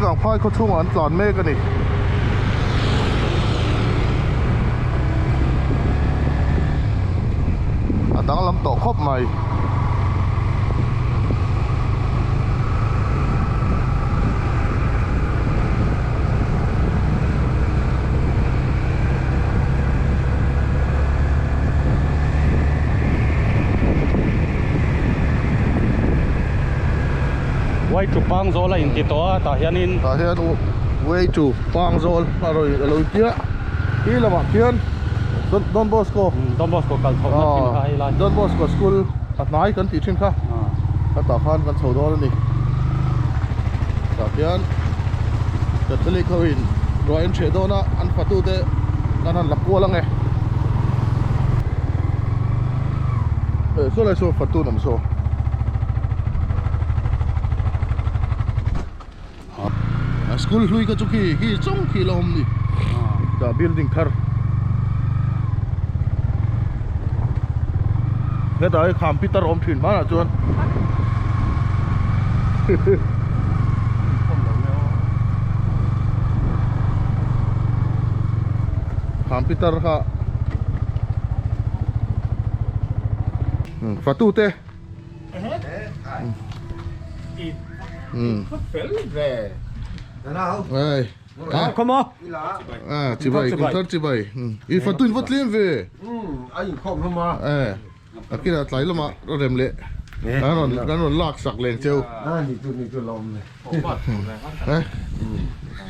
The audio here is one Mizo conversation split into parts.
Tuikang phai khaw chhungah an tlan mek a ni. A danglam tawh khawp mai. Way to Pangzawl a inti tawh a tah hianin Tah hian Way to Pangzawl a rawn a lo intia hi lamah khian Don Bosco Don Bosco kal chhoh na thin kha hei lai Don Bosco school a hnai kan tih thin kha tah khan kan chho dawn a ni tah khian Catholic ho in ruah in hreh dawn a an fatu te kan han la kual ang e eh saw lai saw fatu an awm saw a school hlui kha chu khi khi chung khi la awm ni tah building thar hetah hi kham pitar awm thin hmanah chuan kham pitar kha fatu te Ei Come on À chibai kum thar chibai i fatu in va tlem ve a inkhawm hlawm a eh a kila tlai lama a rem leh kan rawn kan rawn lak sak leng cheu a ni chu ni chu lawm le eh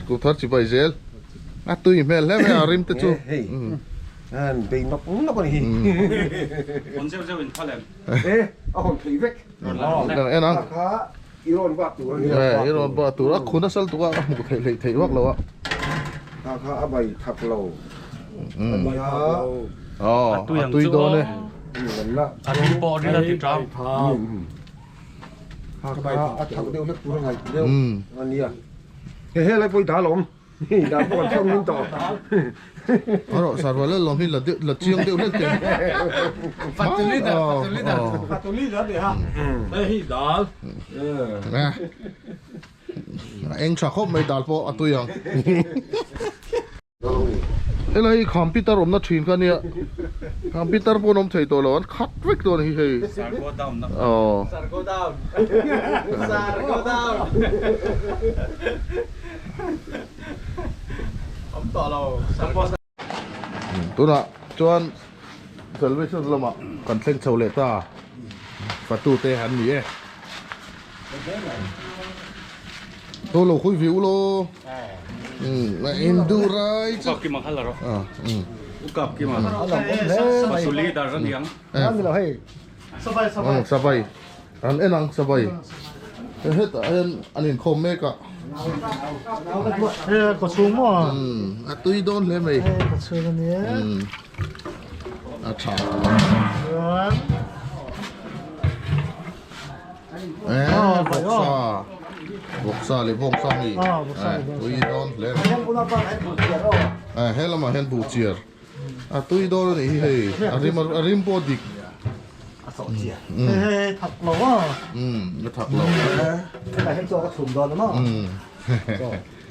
kum thar chibai zel a tui hmel hle mai a rim te chu hei an bei nawk nawk a ni hi hawn zeuh zeuh in phal em e a hawn thei vek en ang kha i rawn bak tur a nia eh i rawn bak tur a khun a sal tuk a a hmuh theih hleih theih vak lo a kha kha a bai thak lo a nia aw a tui dawn e a tui pawh ril a ti tang kha kha a thak deuh hlek tur a ngaih deuh a nia he he lai pawh i dah alawm Dah pawh kan thawk min tawh. Aro sarwa lel lawm hi la deuh la chiang deuh hlek te. Fatu leader, fatu leader. Fatu leader ni ha. Hei hi dal. Eng tha khawp mai dal pawh a tui ang. Helai hi computer awmna thin kha nia. Computer pawh an awm thei tawh lo an khat vek dawn hi hei. Sargo down na. Aw. Sargo down. Sargo down. Tunah chuan salvation lamah kan thleng chho leh ta fatu te an ni e to lo khawi ve u law a in duh rai chu ukap kima kha la rawh ukap kima fatu leader a ni ang sabai An en ang sabai hetah hian an inkhawm mek a. Hei a kawchhung maw? Umm a tui dawn hle mai. Hei kawchhung a nia. Umm a tha. Chuan Eh vawksa vawksa leh bawngsa mi tui dawn hle mai. Eh he lamah hian buh chiar. A tui dawn a nih hi hei a rim a rim pawh a dik. A sawh chiah. Hei hei hei thak lo a. Umm a thak lo. Hetah hian chaw ka chhum dawn a maw? Umm.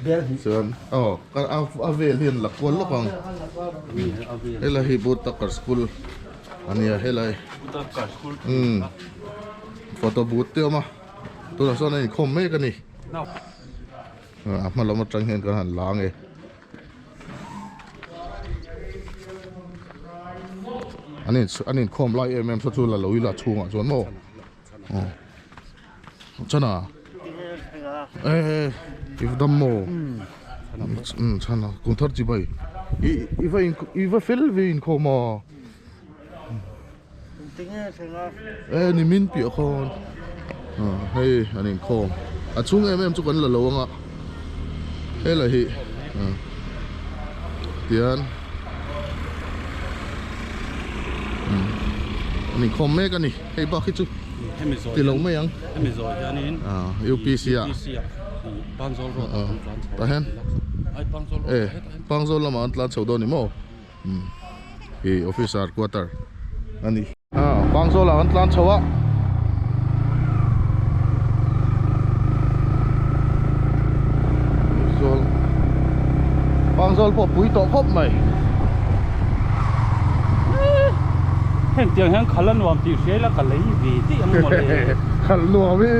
Bel hi. Chuan aw ka a vel hian la kual lawk ang. Helai hi Buddhakar school a nia helai. Buddhakar school. Umm photo booth te a awm a tunah sawn a inkhawm mek a ni. A hma lam atang hian kan han la ang e. An in an inkhawm lai em em saw chu la lo ila chhungah chuan maw aw chana eh i va dam maw um chana kum thar chi bai i i va in i va fel ve inkhawm a eh ni min piah khawn hei an inkhawm a chhung em em chu kan la lo anga helai hi tian an inkhawm mek a ni hei bak hi chu ti lo mai ang hemi zawi hianin UPC ah Pangzawl road ah an tlan chho tah hian eh Pangzawl lamah an tlan chho dawn ni maw. Hi officer quarter a ni. Ah Pangzawl ah kan tlan chho a. Pangzawl pawh pui tawh khawp mai. Heng tiang hian khal a nuam tih hria ila ka lei ve daih ang mawle. Khal nuam hi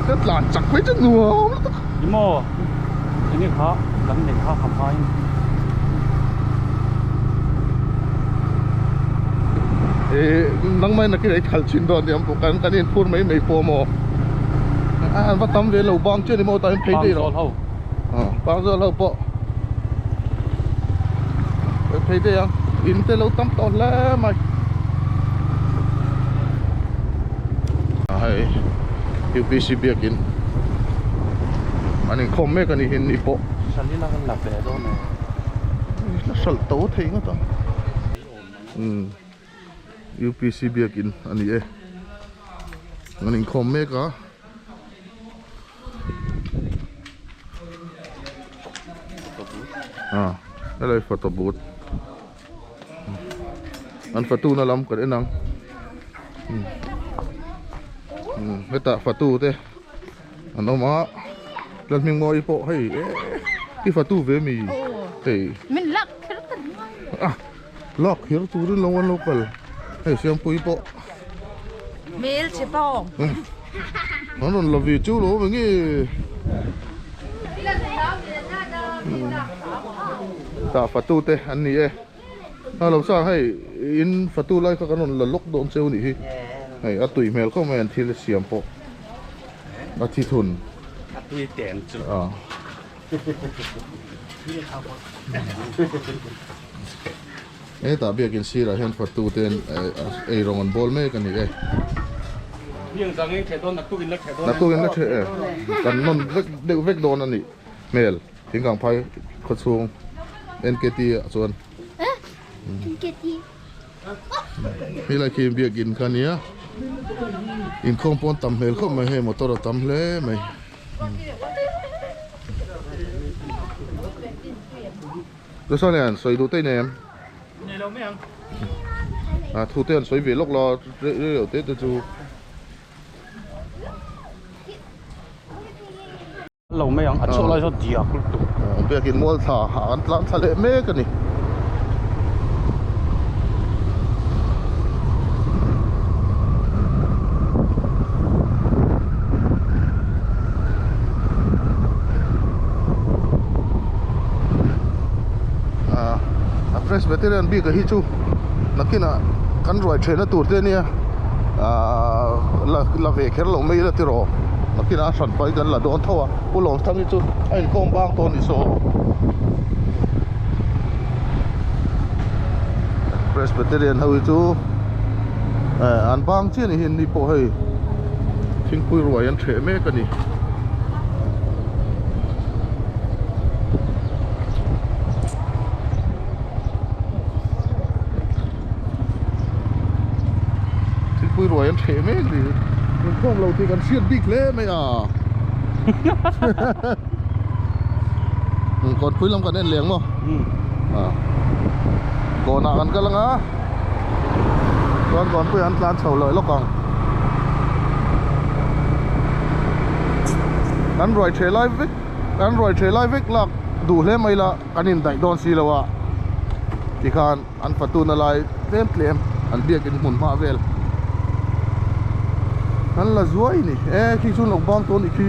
ka tlan chak mai chu nuam lutuk. Ni maw enge kha kan nei kha ham hmain. Eh nangmah in nakin ei khal chin dawn nia kan kan inphur mai mai pawh maw. An va tam ve lo bang chian ni maw tah hian phei daih rawh. Pangzawl ho. Pangzawl ho pawh phei daih ang in te lo tam tawh hle mai hei UPC biakin an inkhawm mek a ni hi ni pawh la hralh to thei ngawt ang UPC biakin a ni e an inkhawm mek a. Ah helai photo booth an fatu na lam kan en ang hetah fatu te an awm a Lalhming mawi pawh hei i fatu ve mi hei ah lak kher turin lo an lo kal hei Siampui pawh. An rawn la ve cheu lo awm eng nge? Tah fatu te an ni e. A lo sa hei in fatu lai kha kan rawn la lawk dawn cheu nih hi. Hei a tui hmel khawp mai an thil siam pawh a thi thun. A tui teng chu. Hetah biakin sirah hian fatu te ei rawng an bawl mek a ni e. Naktuk in la theh e. Kan nawn vek deuh vek dawn a nih hmel thingkang phai khawchhung NKT ah chuan. Helai khi biakin kha a nia inkhawm pawn tam hmel khawp mai hei motor a tam hle mai. Chuan hian sawi duh te nem Nei lo mai ang. A thu te an sawi ve lawk la rei rei te te chu. Lo mai ang a chhuah lai saw diak lutuk. Biakin mual thla an tlan thla leh mek a ni. A Presbyterian bik a hi chu nakinah kan ruai thehna tur te ania ahh la la ve kher lo mai ila tiraw nakinah a hran pahin kan la dawn tho a Pu Lawmthang hi chu a inkawm bang tawh a ni saw Presbyterian ho hi chu eh an bang chiah a ni hi an ni pawh hei thingpui ruai an theh mek a ni. Thingpui ruai an theh mek a ni inkhawm lo tih kan hriat bik hle mai a Kawnpui lam kan en leng maw Kawnah kan kal anga chuan kawnpui an tlan chho leh lawk ang kan ruai the lai vek kan ruai the lai vek lak duh hle mai la kan indaih dawn si lo a tikhan an fatuna lai tlem tlem an biakin hmun hma vel an la zuai ni e khi chu lo bang tawh a nih khi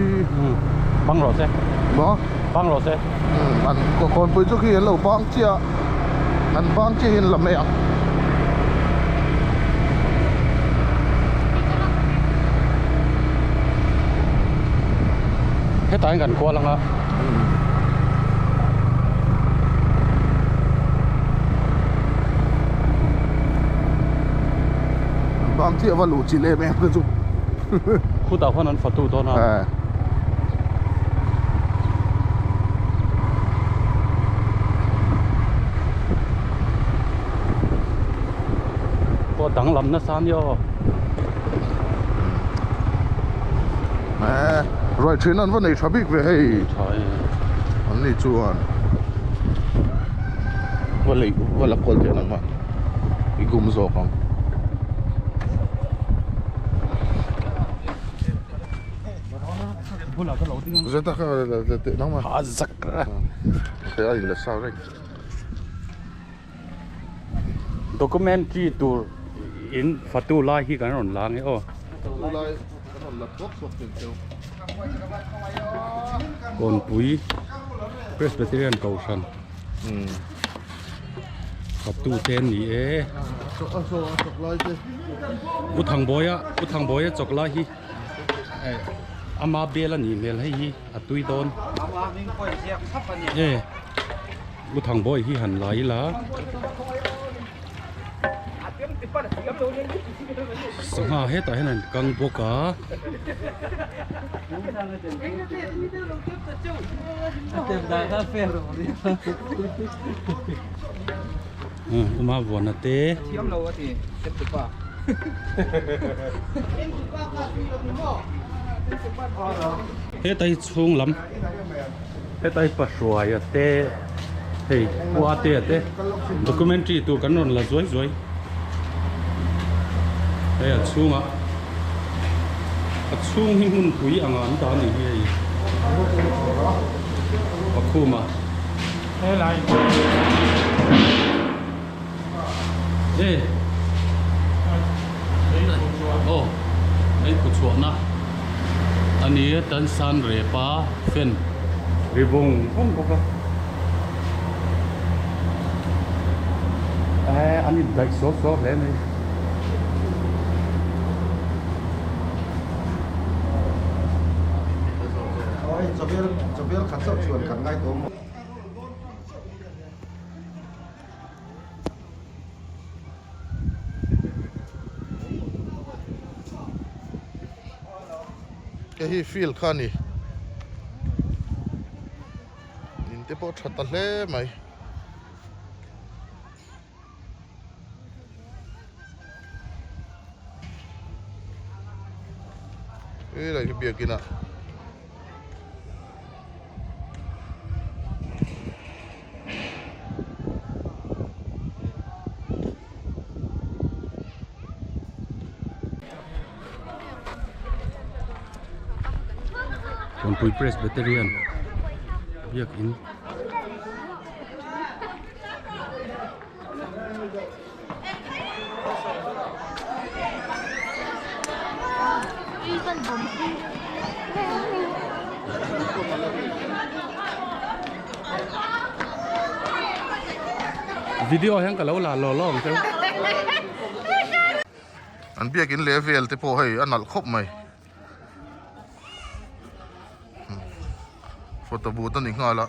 bang rawh se maw bang rawh se an kawnpui chu khi an lo bang chiah an bang chiah hi an la mai ang. Hetah hian kan kual ang a. Bang chiah va luh chilh em em te chu. Khutah khuan an fatu dawn a. Pawh danglam nasa a nia aw. Eh, ruai thin an va nei tha bik ve hei. Tha e. An ni chuan va lei va la kual teh nangmah i gum zawk ang. Bulah ka lo ding ang. Zeta kha teh nang ma. A zak a. He a in la sa reng. Documentary tur in fatu lai hi kan rawn la nge aw. Fatu lai kan rawn la thuak thuak thin cheu. Kawnpui Presbyterian Kohhran fatu te an ni e. U Thangbawiah U Thangbawiah chawk lai hi ama bel a nih hmel hei hi a tui dawn. E. U Thangbawi hi han la ila sangha hetah hian an kang bawk a. Uma vuana te. Heta hi chhung lam heta hi pahruaia te hei khua te a te documentary tur kan rawn la zuai zuai hei a chhungah a chhung hi hmunpui anga an dah a nih hi hei pakhuma e aw hei khaw chhuahna a ni a tan san rep a fan ri vawng vawng bawk a eh an indaih suau suau hle mai. Hei hi field kha a ni in te pawh tha ta hle mai. Helai hi biakin ah. Kawnpui Presbyterian biakin Video hian ka lo la law law ang cheu. An biakin leh vel te pawh hei a nalh khawp mai. Photo booth a ni nghal a.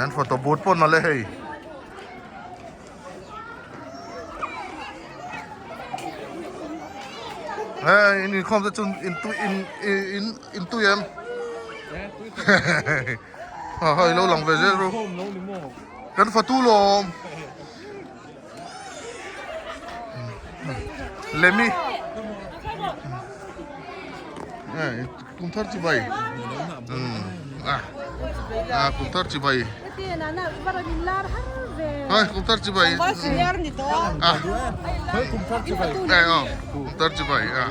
An photo booth pawh nalh e hei. Hey, in inkhawm te chu in tui in in in tui em? Ha hei lo lang ve zel ru. Kan fatu lawm. Lemi. Hey, kum thar chi bai. Ah. Ah, kum thar chi bai. Hai, kum thar chi bai. Ah. Eh, oh, kum thar chi bai. Ah.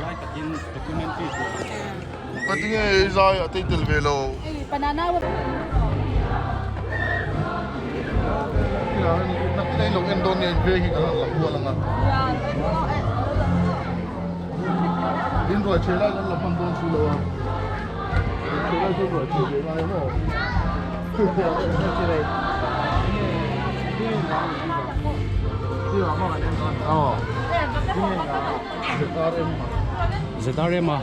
Patinge zai a tei tel ve lo. Nakin in lo en dawn nia in veng hi kan han la hual anga. In ruai chhe lai kan la hman dawn si lo a. Chhe lai chu ruai chhe ve ngai maw. Aw. ZRM. ZRM a.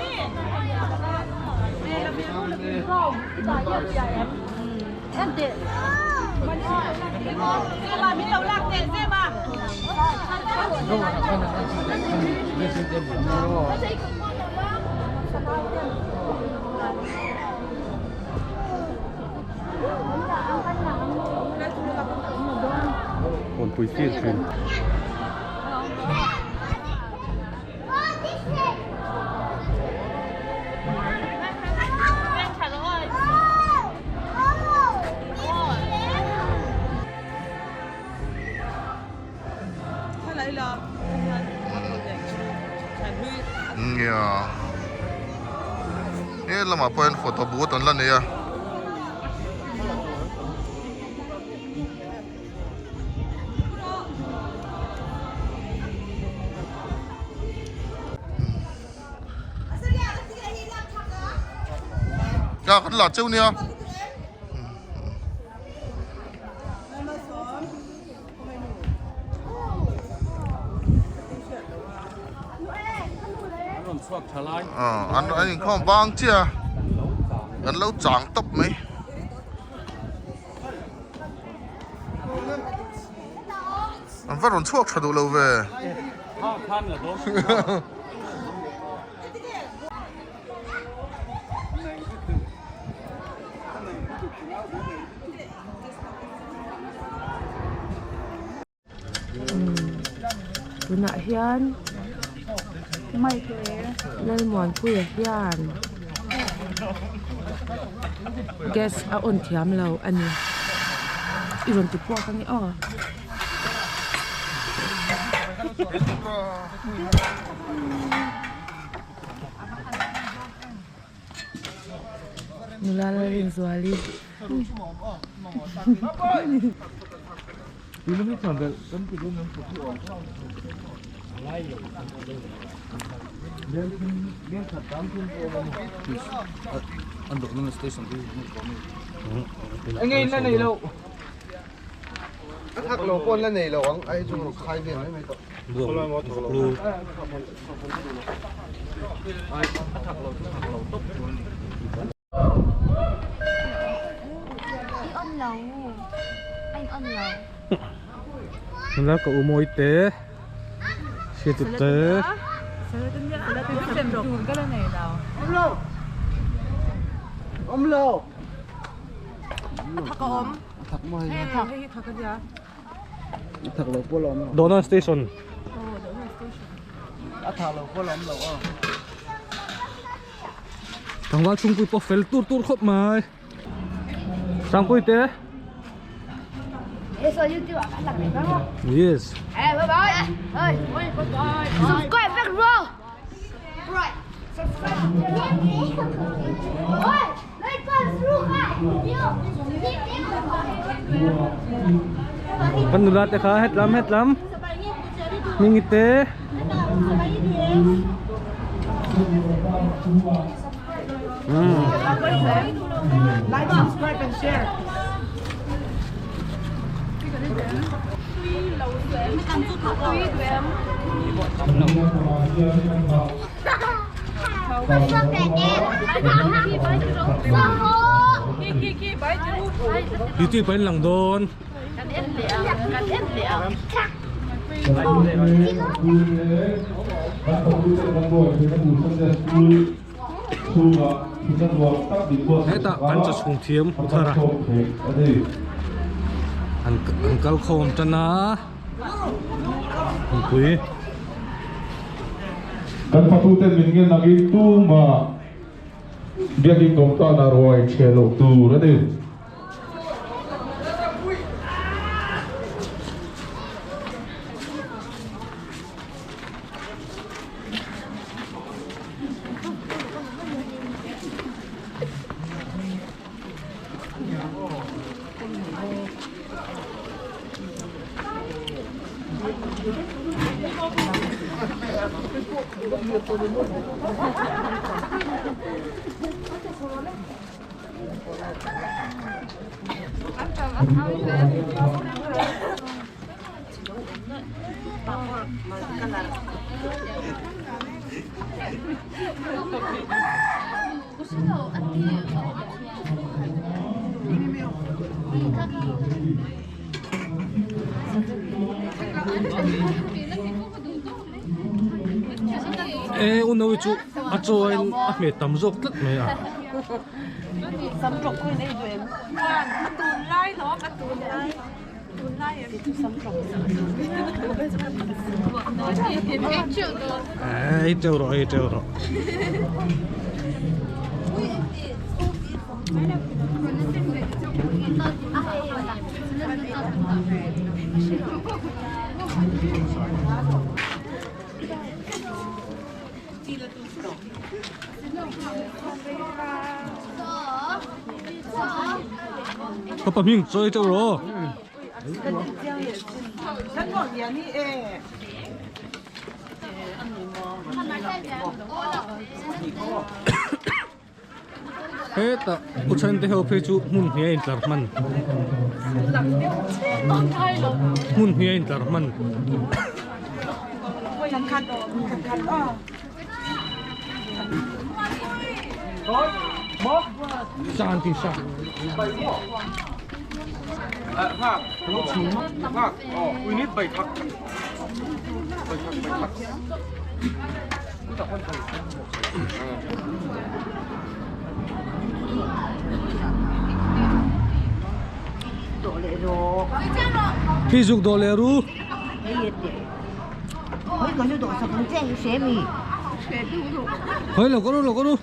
Kawnpui fir thin. Nia he lamah pawh hian photo booth an la nei a. Ka kan la cheu nia. An an inkhawm vang chiah a an lo chang tawp mai. An va rawn chhuak tha duh lo ve. Tunah hian Lalmuanpuia hian gas a on thiam lo a ni i rawn ti puak ange aw. Nula Lalrinzuali. Nula ka u mawi te hriat te Dawhna station Tlangval chhungpui pawh fel tur tur khawp mai. Sangpui te. Yes. Subscribe back bro. Right. Kan nula te kha het lam het lam. Mingi te. Like, subscribe and share. Youtube pahin lang dawn. Hetah kan chaw chhung thiam hmu thar a an kal khawm tan a mipui. Kan fatuten min ngen angin tumah biakin kawmtana ruai chhe loh tur a ni. E unawi chu a chaw a in a hmeh tam zawk tlat mai a. Ei teuh rawh ei teuh rawh. Ka pa hming chawi teuh rawh. Hetah u then te ho phei chu hmun hnih a intlar hman hmun hnih a intlar hman. Khi zuk dawh leh ru. Hoi lo ko ru lo ko ru.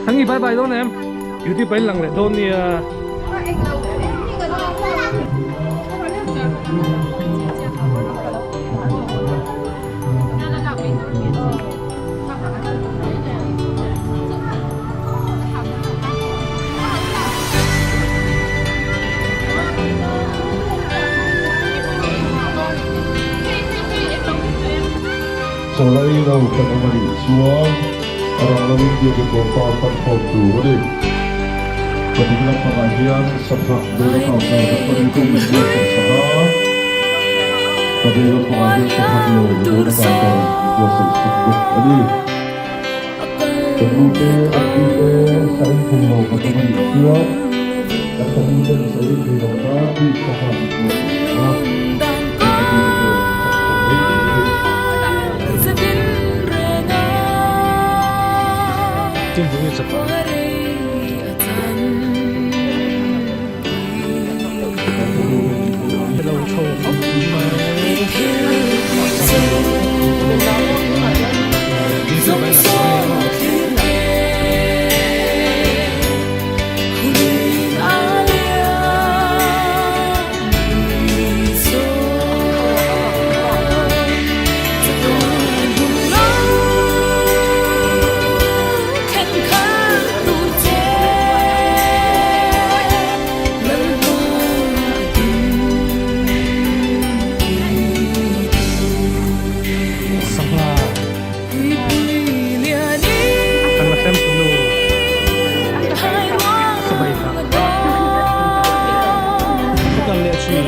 Thanghi bye bye dawn em. Youtube ah in lang leh dawn nia. Chawlai lo kan awm a nih chuan a rang lovin biakin bawlpa pan khawm tur a ni. Ka ding lampangah hian Saphah Bel Counter kan hman tum in buatsaih sak a, ka vei lampangah hian Saphah lo Bel Counter in buatsaih sak bawk a ni. Kan nu te, kan pi te sarin thei lo kan awm a nih chuan kan fanu ten sarin thei lo tan bik Saphah in buatsaih sak a, kan fanu te pawh in chak khawm mai thei a ni. Sangha kan la hrem tunu sabai kha kal leh thin.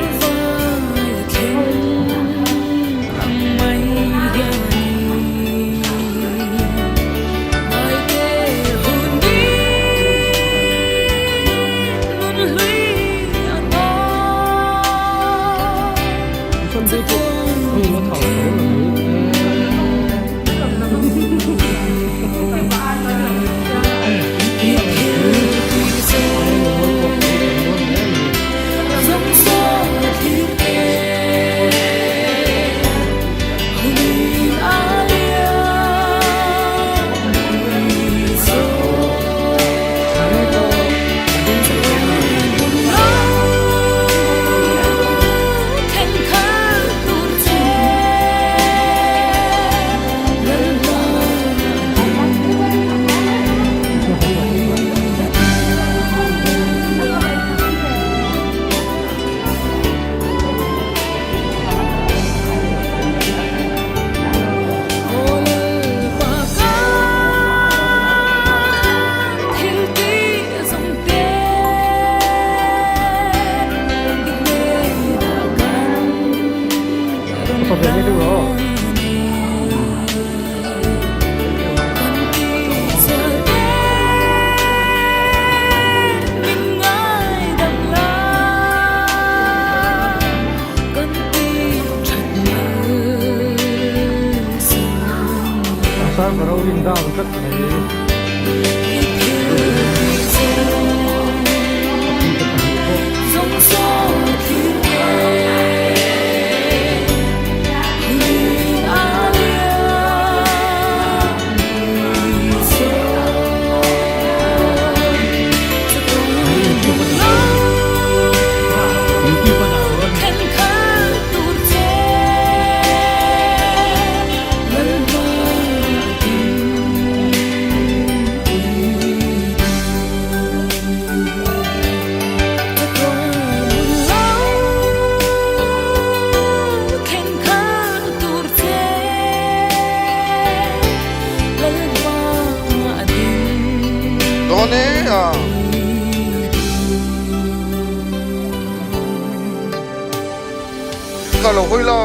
Ka lo hawi la.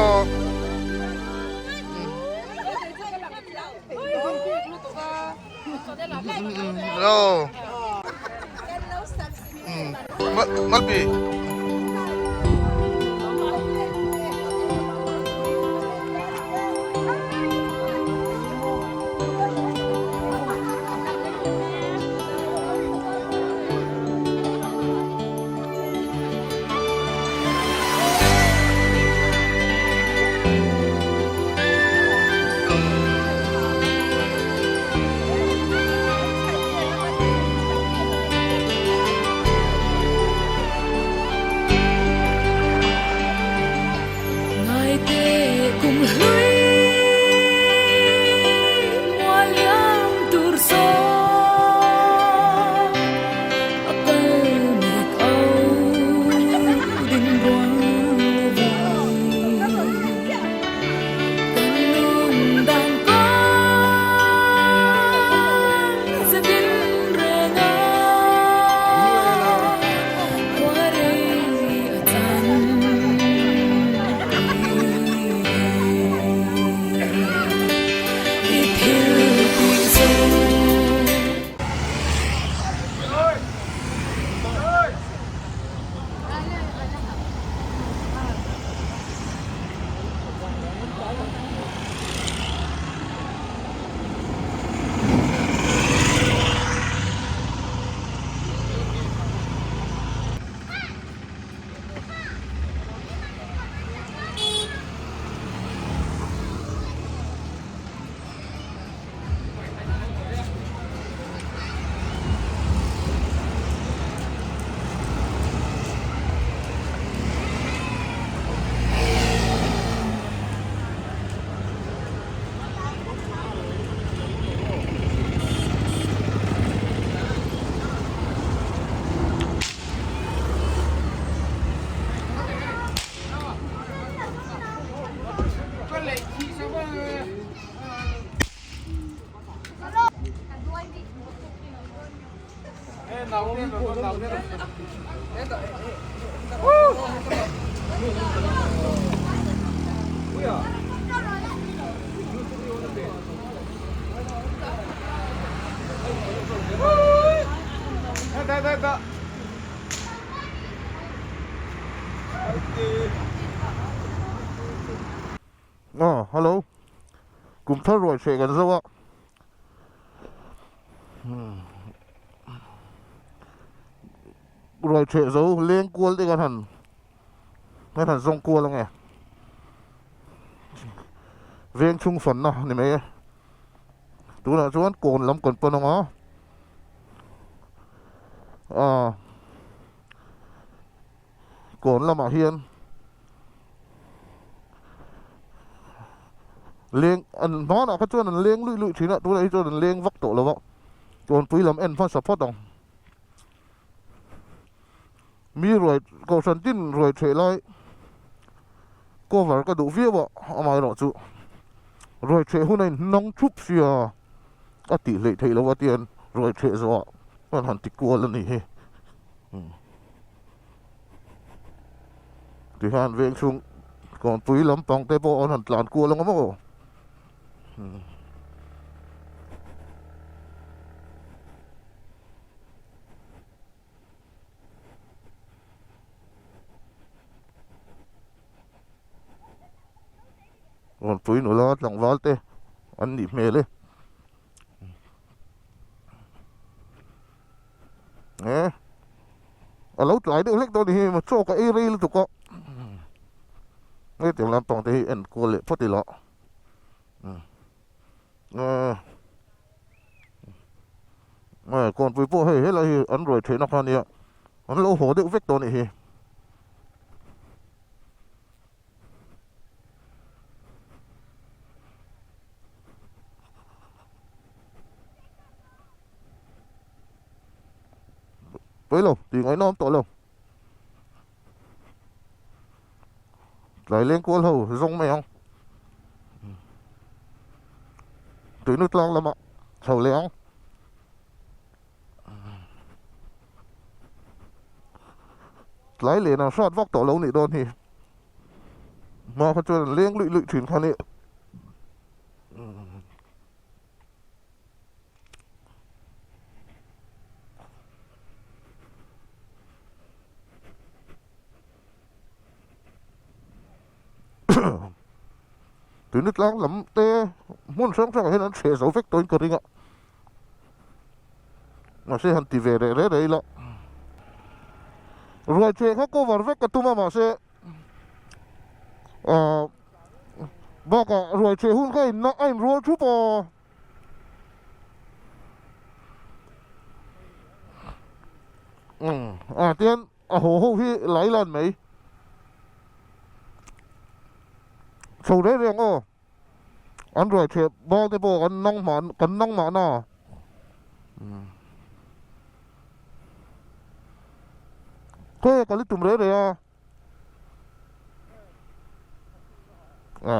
Hello. Malpi. Aw hello kum thar ruai hreh kan zo a ruai hreh zo leng kual te kan han kan han zawng kual ange veng chhung fanna ni mai e tunah chuan kawn lam kan pan anga ah. Kawn lamah hian leng an hmanah kha chuan an leng luih luih thin a tunah hi chuan an leng vak tawh lo a kawnpui lam en hmasa phawt ang mi ruai kohhran tin ruai theh lai cover ka duh viau a amaherawhchu ruai theh hun a inhnawng thup sia a tih hleih theih loh a tian ruai theh zawhah an han ti kual a ni hi. Tihian veng chhung kawnpui lampang te pawh an han tlan kual ang maw kawnpui nula tlangval te an nih hmel e. Eh a lo tlai deuh hlek dawn a ni hi maw chaw ka ei rei lutuk a hetiang lampang te hi en kual leh phawt ila eh eh kawnpui pawh hei helai hi an ruai theihna kha ania an lo haw deuh vek tawh a nih hi. Pawi lo, tih ngaihna awm tawh lo. Tlai leng kual ho zawng mai ang. Tuinu tlang lamah chho leh ang. Tlai len an hrat vak tawh lo nih dawn hi. Hma kha chuan an leng luih luih thin kha ni. Tuinu tlang lam te hmun hrang hrangah hian an chhe zo vek tawhin ka ring a. Mahse han ti ve reh reh reh ila. Ruai cheh kha cover vek ka tum a mahse ahh bakah ruai cheh hun kha in a inrual thup a. Umm ah tian a haw ho hi lai lan mai. Chho reng reng aw. An ruai theh bal te pawh kan nang mah kan nang mahna. Khawi ka li tum reh reh a. A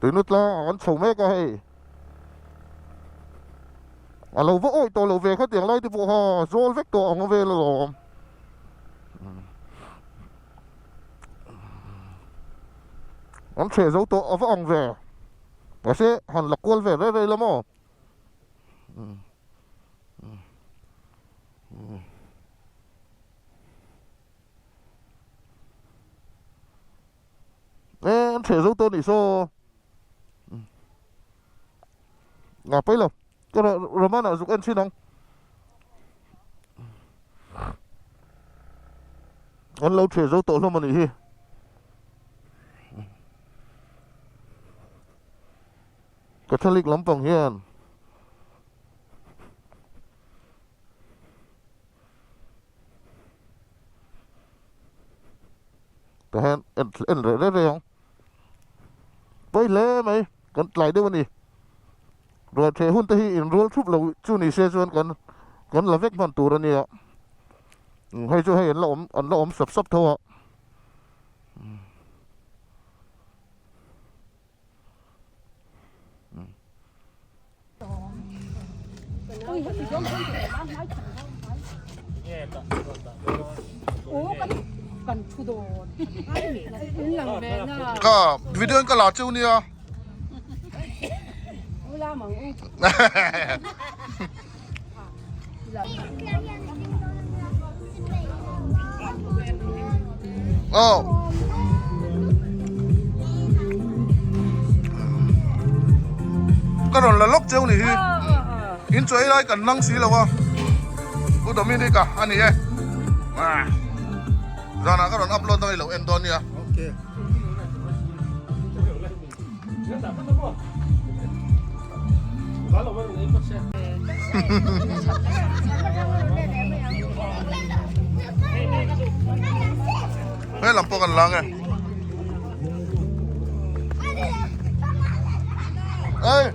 tuinu tlang ah kan chho mek a hei. A lo va awih tawh lo ve khatiang lai te pawh kha zawl vek tawh ang vel alawm. An chhe zo tawh a va ang ve. Mahse han la kual ve rei rei la maw. E an chhe zo tawh a nih saw. Ngah paih lo. Ka Romana zuk en thin ang. An lo theh zo tawh hlawm a nih hi. Catholic lampang hian tah hian en en reh reh reh ang. Pawi hle mai kan tlai deuh a ni. Ruai theh hun te hi inrual thup lo chu ni se chuan kan kan la vek hman tur a nia. Hei chu hei an la awm an la awm sap sap tho a. Ka video in ka la cheu nia. Oh. Ka rawn la lawk cheu ni hi. In chaw ei lai kan nang si lo a. Pu Dominic-a a ni e. Zanah ka rawn upload ang i lo en dawn nia. Okay. He lam pawh kan lang e. Ei.